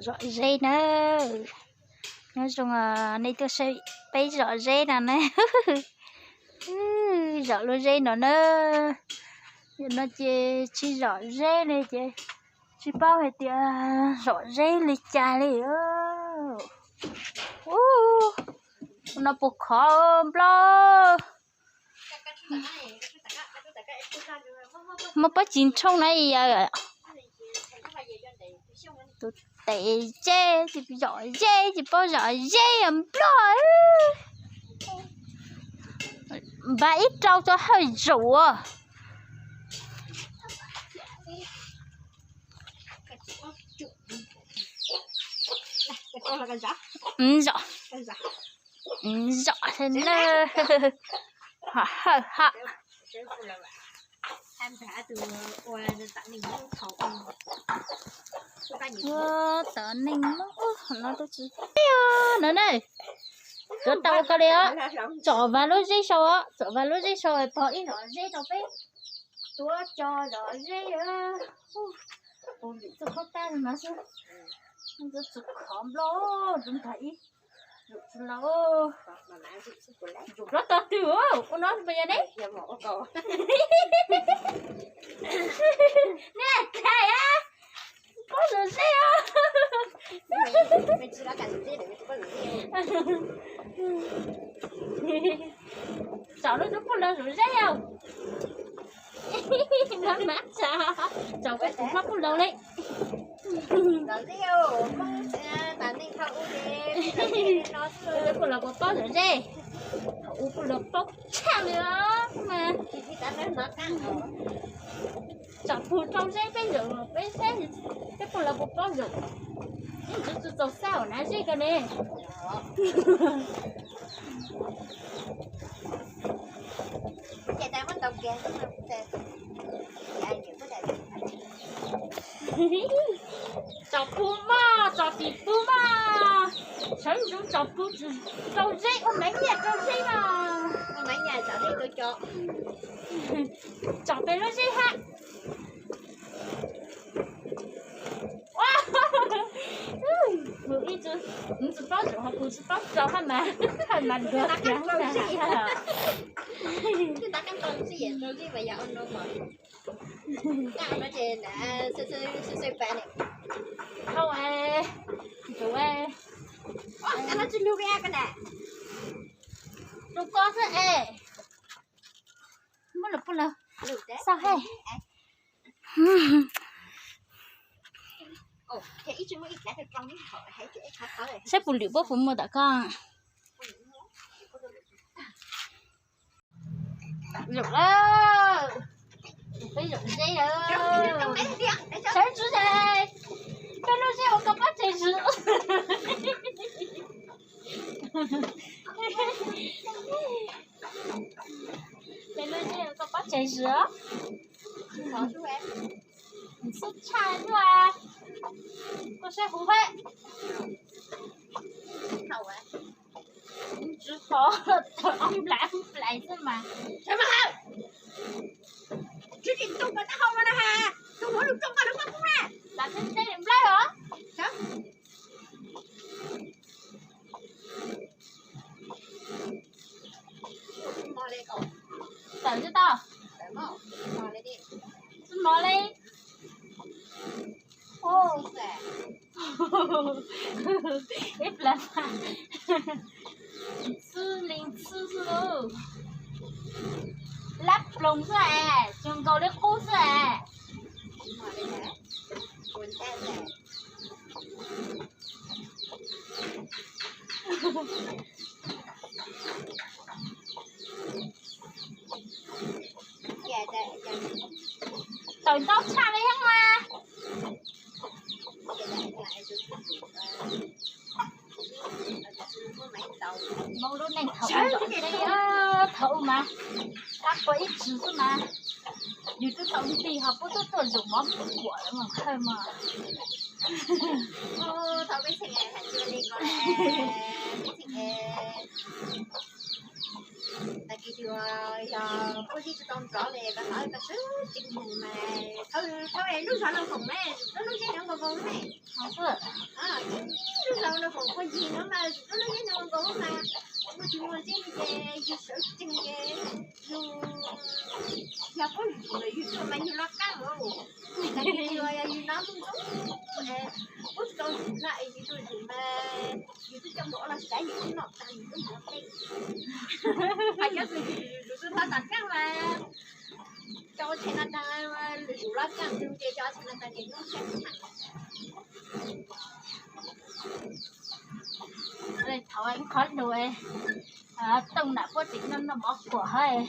Zom zeb na. Nyob zoo nej tuaj saib peb zom zeb no na. Zom lub zeb no na. Yam no ces tsis zom zeb li ces tsis paub hais tias zom zeb li cas li. Ub, no puas khov nplog. Muaj pob tsis nrhoo na yawm. Tus tes zeb, zom zeb, tsis paub zom zeb nplog. Npaj ib rau tso hawm zaum. Zom, zom na. Hawm hawm ha. Ua tau neeg no tsis no na. Tuav tau ko li os. Tsom vas lub zeb sau os, tsom vas lub zeb sau pog ib zom zeb rau peb. Tuav co zom zeb. Pus lwm txoj khaub tab no xwb. Txoj tsis khov nplog, tus ntag ib. Zuj zus los. Zus hlob tog twg ua no pas yog ne? Ne, kais a. Pob zom zeb os. Tsom lub tus poj laug zom zeb os. Tsom kuv tus hlob poj laug li. Tus poj laug puas paub zom zeb? Thaum ub poj laug paub tshaj li os mas. Tsom pug rau zeb peb zaum peb saib peb poj laug puas paub zaum. Ib ntsis tsis txaus xauj na zeb ko ne. Tsom pug mog, tsom tim pug mog. Sawv ntxov tsom pug tsis rau zeb, ua maiv nyiaj rau zeb no. Tsom pem lub zeb hab. Kuv ib tug, kuv tsis paub zaum ho kuv tsis paub rau hab mas, hab mas duav kiag hab. Hau, tus, tus ko xwb es. Muab lawm puj lawm. Xauj hab. Saib puas lwm puab puas muaj tom ko. Zaum lawm. Peb zaum zeb lawm. Sawv ntxov es, peb lub zeb ua koj pob tseg zwm. Peb lub zeb ua koj pob tseg zwm. Xub tshaj tuaj, koj saib huv hab. Tsis tau, nplais nplais xwb mas. Tsis tau, tus no lub rooj koj lub koj kub na. Lam teb teb nplais os. Tawm tsis tau. Tsis mos li. Ib plag ntxhwb li ntxhwb xwb lauj. Lab ploog xwb es, tsis nkaus li qub xwb es. Tawm ntau tshaj li heev mas. Hmoob lub neej thaum ub zom zeb, thaum ub mas kab qua ib txwm xwb mas, yus twb tau nti ho puab tuaj tuaj zaum mov kuam lawm mas khaws mas. Thaum peb txheej hais li ko, peb txheej tag kis Yog, yog puab zib tsis tau nrov li koj hnov koj sawv tsees mus mas thawb lub zog no foom ne, lub zeb no nkaus nkaus ne. Lub zog no foom puag ncig no mas lub zeb no nkaus nkaus mas, muaj tsis muaj zeb li ces yus sawv tsees ces yus, yog puab lwm tus yus tuaj mas yus loj qab lawm. Yus no puab tsis tau lwm no es yus tuaj lwm mas yus twb coj mus ua los sav yus twb noj tag yus twb mus ua teb. Hais cov twg yus twb hlob tas kheej mas cov ua tshais no tag, lwm tus loj kawg nkaus ces cov ua tshais no tag ces noj tshais tag. Thaum qhov lus tooj nam puab tseem noj noj mov kuam hab,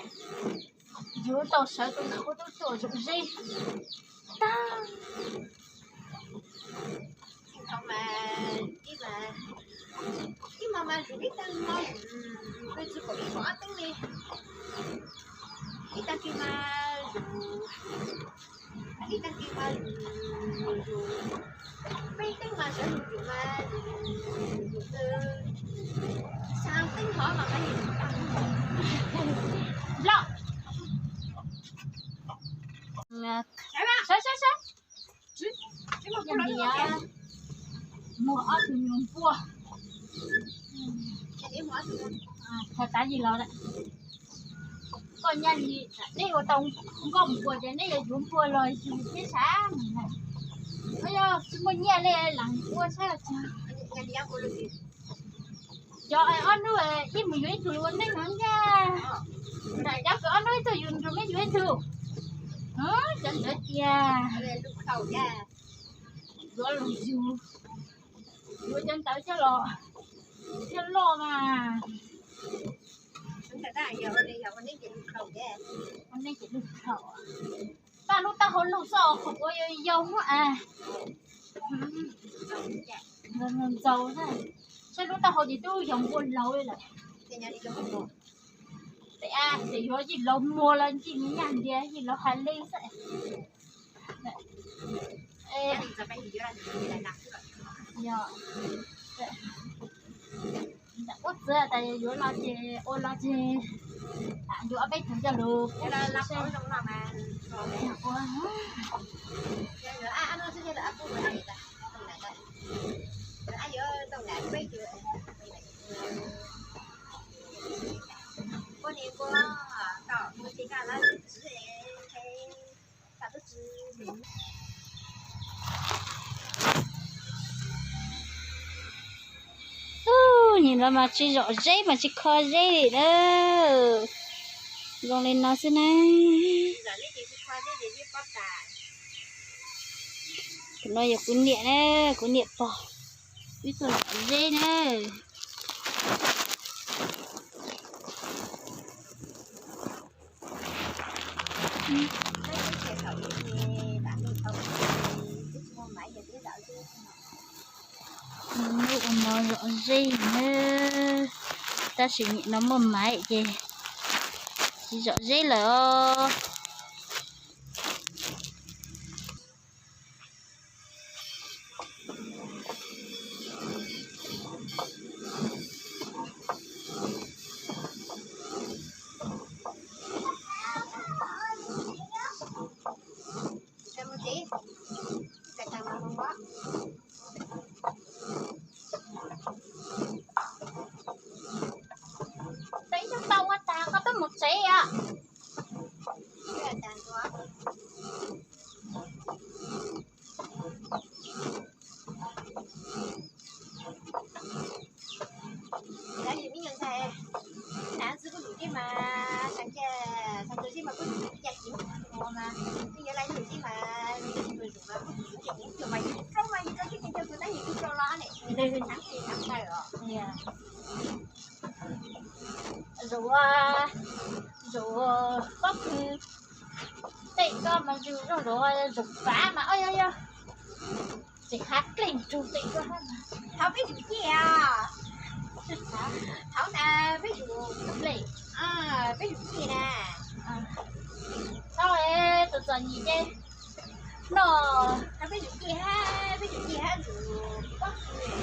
yus tau sawv tooj nam puab tub tuaj zoom zeb tag. Ib mas, ib mas mas zug ib tag mo, peb tsis pom ib pom ob teeb li. Ib tag kis mas zug, ib tag kis mas zug, peb teeb mas sawv zug zug mas zug, xya teeb hov mas mas yog loj. Saib saib saib, yog li muaj ob tug nyuag npua. Thaum tav yig los lawm, koj nyaj li neb ua tau nkauj npua ces neb yuav yuav npua los yug thiab sav. Yog tsis muaj nyiaj li lam ua saib os. Cov ob hnub ib mus yuav ib tug ua neej no ntag. Cov kws ob hnub ib tug yus nrug meb yuav ib tug. Cov ntawd tias yuav los yug, yuav cov ntawd coj los thiaj loj mas. Ua neej ces lug dhau, paj lub taub hau lug xwb qhov kuv yau yau hnub as. Ntxaus, saib lub taub hau ces twb yog npua laug li lawm. Tes a, tes yuav yij laug muag los ntsij nyaj ntias yij laug has li xwb. Ua txawv tas yuav los ces ua los ces yuav ob peb tug coj lug pub seb. Ub, nim no mas tsis zom zeb mas tsis kho zeb li na. Zoo li no xwb na. Tus no yog kuv niam na, kuv niam pog, wb tuaj zom zeb na. Hnub ua mov zom zeb na, tab sis nim no muaj maiv ces tsis zom zeb lawm os. Peb coob tau ua tas koj twb mus tsev os. Zuv, zuv pob kws tej koj mas zuv zoo, zuv fav mas, o yog yog, tseem hav dlej rug tej koj hab mas. Thaum peb zuv ciaj, thaum na peb zuv dlej, peb zuv ciaj na. Thaum tus txom nyem ces noj, thaum peb zuv ciaj hab, peb zuv ciaj hab zuv pob kws,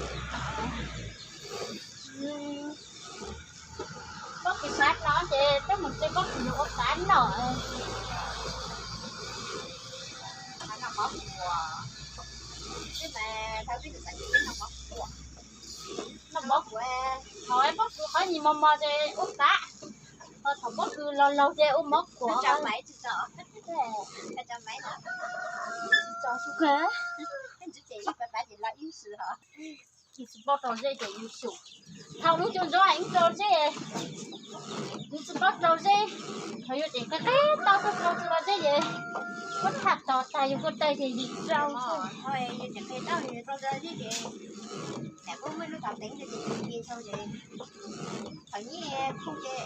pob kws fav no ces twb mus Noj mov kuam, noj mov kuam, thaum pob kws qhov nyuag mos mos ces ua qab, thaum pob kws laug laug ces ua mov kuam. Tsis paub rau zeb ces yus xyum, thaum lub cuag ntsuab heev rau zeb, nws tsis paub rau zeb, thaum yus tseem qe qe taub tuaj rau tsis los zeb ces muab tham tos tag yus kuj tawg ces yim rau. Thaum nyiaj khu ces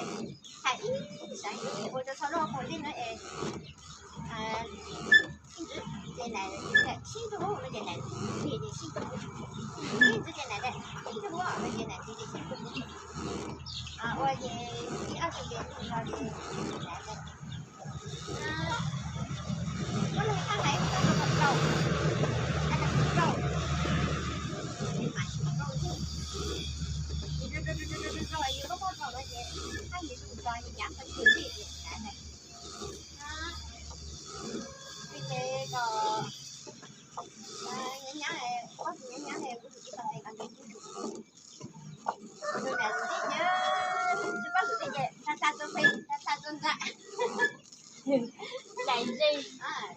hais ib xeem ua rau txhob luaj qhua zeb na es, ib ntxwv ces na sib ntuj huv no ces na, ib ntxwv ces na sib ntuj huv no ces na, ib ntxwv ces sib ntuj huv, ua ces ib ob tug ces ntuj zog ces na, muab lub hais rau, rau, rau, rau, yus lub pob rau no ces hab yus lub zog yus nyav qhov twg li na. Ces kom nyav nyav, pob tsuas nyav nyav ne, kuv tus txiv tau tes kom nws tsis, nws nam tus txiv ces tsis paub tus txiv ces tha tha txo pem, tha tha txo ntxa, daim ze,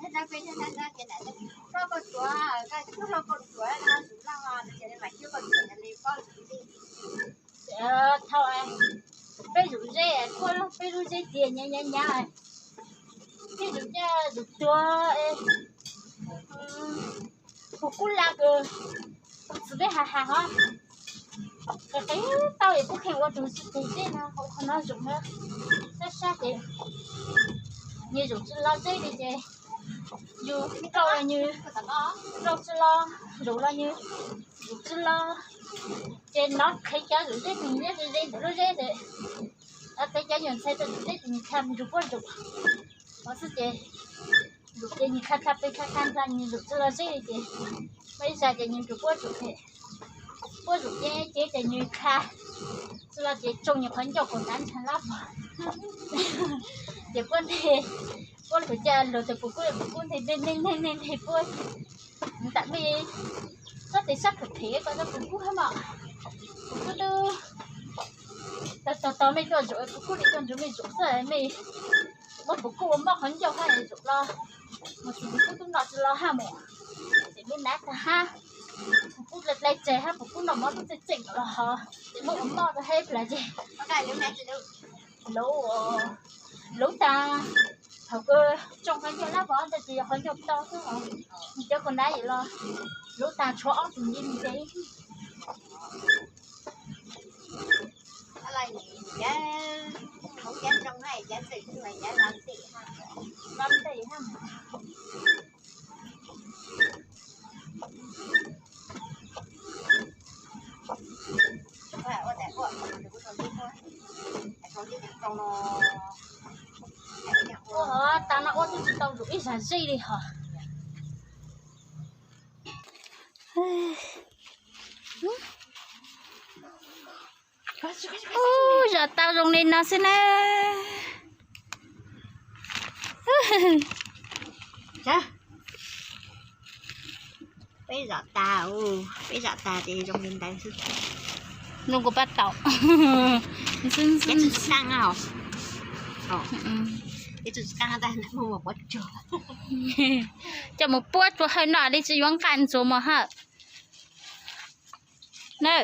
tha tha pem tha tha ntxa ces nam hlob koj tsuav, koj hlob koj tsuav no tus loj no ces mam coj koj tsuav li pob tus txiv. Thaum peb zuv zeb kuj peb lub zeb tias nyav nyav nyav, peb zuv caj zuv tuag, puv kub la kws txiv peb has has hov, qe qe taub es kuj kheev ua tus txiv teg zeb no hauv qhov no zoov na, sab sab ces nws zoov tsis los zeb li ces yus rau los nws rau tsis los, zoov los nws zoov tsis los, ces nov qhib cov zuv zeb tus nyiam ze ze ntawm lub zeb ces, nov qhib cov nyuam ntxhais rau zuv zeb tus nyiam khab mus rau puab zoov, hov xwb ces zoov ces nws khab khab pem khab khab ntxa nws zoov tsis los zeb li ces, muaj ib zag ces nws rau puab zoov ces, puab zoov ces ces ces nws khab tsis los ces tsoo nws qhov ncauj kaum ntawv ntshai lab vog, ces puab nthe, puab lug ca lug tas puv kub puv kub nthe nthe nthe nthe puab ntam mej txhob tes sab phem phem ko txhob puv kub hab mog, puv kub tub tau tau mej tuaj zoov puv kub li tuaj nrug mej zoov xwb mej muab puv kub ua mob qhov ncauj hab zoov los, mus tsis puv kub tub noj tsis los hab mus, ces lub nav tag hab, puv kub dlai dlai tseg hab puv kub noj mov tub txeej txeej los hov, ces muab ua mob rau hab plawv ces luv, luv tag, thaum kws tsoo qhov ncauj lab vog ntawd ces yog qhov ncauj tau xwb os, cov kaus nav yim los luv tag tshuav ob tug nti nti. Ua hov tas no ua twb tsis tau lug ib zag zeb li hov. Ub, zom tau zoo li no xwb na. Peb zom tas, peb zom tas ces zoo li ntawd xwb. Zoo kuv pab tau. Coj mus puab tsuag hawm no li tsis yuav nqaj ntxuav mos hawm na.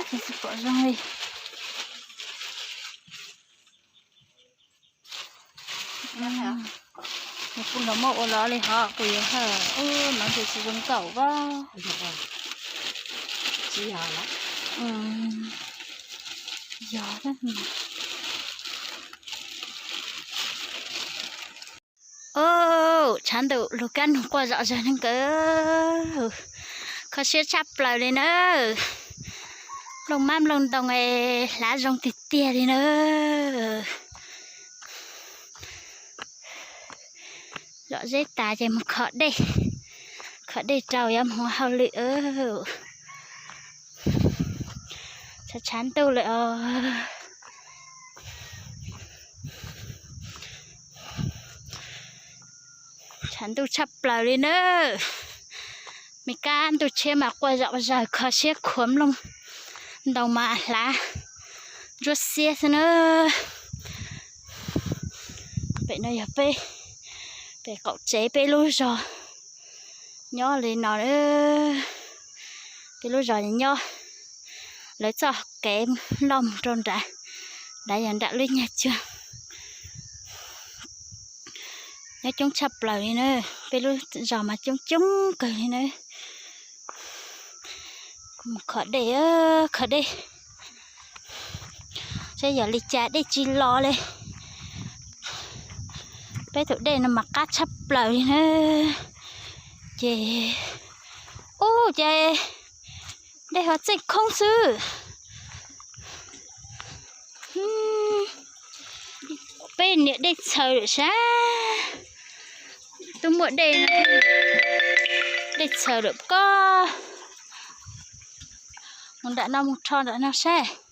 Tsis pom zoo li. Kuv los muab ua los li hov kuv yuav hawm, ub, no ces tsis zoo nkaum as. Yog. Ub, tshav ntuj lug kab noog quaj zom zaws neeg kawg, kho siab tshaj plaws li na. Nplooj mab nplooj ntoo es hlav zoo tiag tiag li na. Tom zeb tas ces mus kho dej, kho dej rau yuav mus hauj lwm. Tshav tshav ntuj lawm os. Tshav ntuj tshaj plaws li na. Me kab ntuj tshiab mas quaj zom zawg kho siab khuav nplooj ntoo mas hlav ntsuab xiab xwb na. Pem no yog peb, pem qaum tsev peb lub zos nyob li no. Peb lub zos nyob lawv txoj kev loj mus rau nrad, nrad yog nram lub nyag cuag. Nyob coob tshaj plaws li na, peb lub zos mas coob coob kawg li na. Kuv mus kho dej, kho dej saib yog li cas dej tsis los li. Peb tus dej no mas qab tshaj plaws li na. Ces, ub, ces dej ho txeej khoob xwb. Peb niam dej txhaws lawm sab. Twb muaj dej no, dej txhaws lawm koj. Mus nram no mus rho nram no saib.